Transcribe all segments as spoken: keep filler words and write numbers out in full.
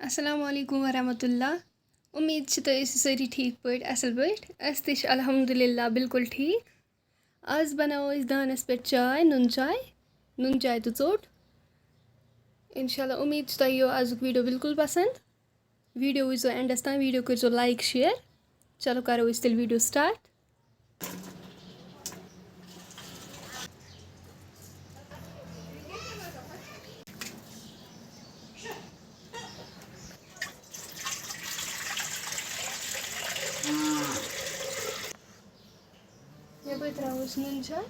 السلام علیکم ورحمۃ اللہ۔ اُمید چھِ تُہۍ ٲسِو سٲری ٹھیٖک پٲٹھۍ، اَصٕل پٲٹھۍ۔ أسۍ تہِ چھِ الحمدللہ بِلکُل ٹھیٖک۔ آز بَناوو أسۍ دانَس پٮ۪ٹھ چاے، نُن چاے، نُن چاے تہٕ ژوٚٹ۔ اِنشاء اللہ، اُمید چھِ تۄہہِ یِیو آزُک video بِلکُل پَسنٛد۔ Video وٕچھزیو endَس تام، video کٔرۍزیو like، share۔ چلو، کَرو أسۍ تیٚلہِ video start۔ یَپٲرۍ ترٛاوو أسۍ نُن چاے۔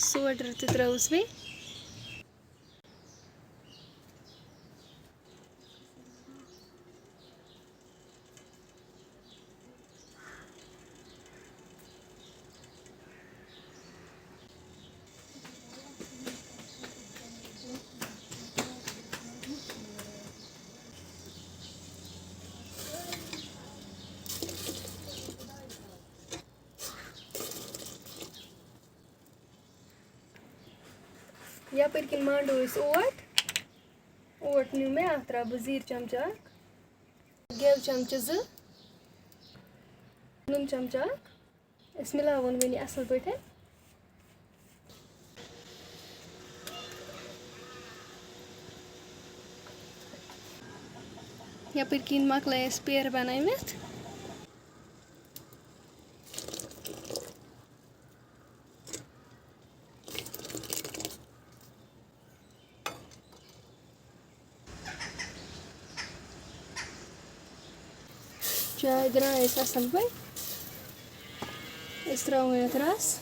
Soda تہِ ترٛاووس بیٚیہِ۔ یَپٲرۍ کِنۍ مانٛڈو أسۍ اوٹ۔ اوٹ نیوٗ مےٚ، اَتھ ترٛاوٕ بہٕ زیٖر چمچہٕ اَکھ، گٮ۪و چمچہٕ زٕ، نُن چمچہٕ اَکھ۔ أسۍ مِلاوون وۄنۍ یہِ اَصٕل پٲٹھۍ۔ یَپٲرۍ کِنۍ مۄکلٲے اَسہِ پیرٕ بَنٲوِتھ۔ چاے درٛاے اَسہِ اَصٕل پٲٹھۍ۔ أسۍ ترٛاوو یَتھ رَس۔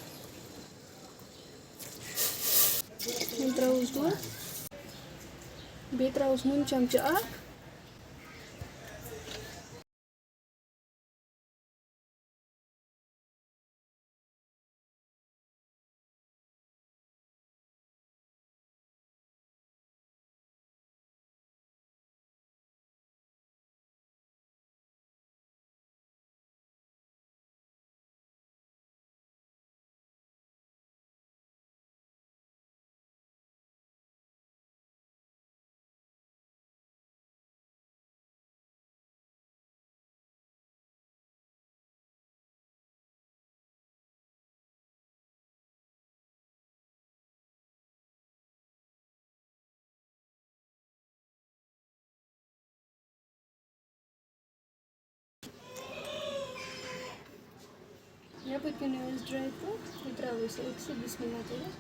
وۄنۍ ترٛاووس دۄد۔ بیٚیہِ ترٛاووس نُن چمچہٕ اَکھ۔ یَپٲرۍ کِنۍ ٲسۍ dry fruit، یہِ ترٛاوو أسۍ أتھۍ سۭتۍ، بسم اللہ کٔرِتھ۔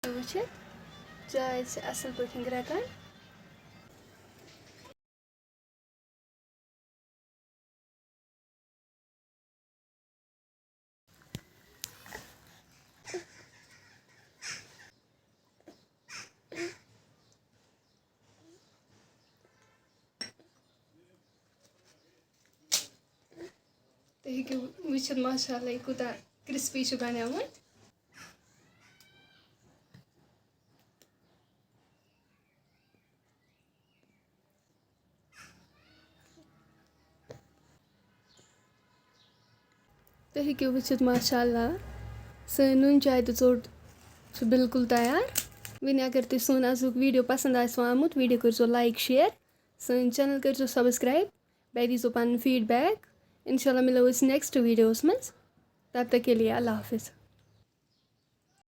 وٕچھِتھ، چاے چھِ اَصٕل پٲٹھۍ گرٛٮ۪کان۔ تُہۍ ہیٚکِو وٕچھِتھ، ماشاء اللہ، یہِ کوٗتاہ crispy چھُ بنیومُت۔ تُہۍ ہیٚکِو وٕچھِتھ، ماشاء اللہ، سٲنۍ نُن چاے تہٕ ژوٚٹ چھِ بالکل تیار۔ وۄنۍ اگر تۄہہِ سون آزُک video پسنٛد آسِوٕ آمُت، video کٔرۍزیو like، share، سٲنۍ channel کٔرۍزیو subscribe، بیٚیہِ دیٖزیو پنُن feedback۔ اِنشاء اللہ مِلو أسۍ next videoس منٛز۔ تب تک کے لیے اللہ حافظ۔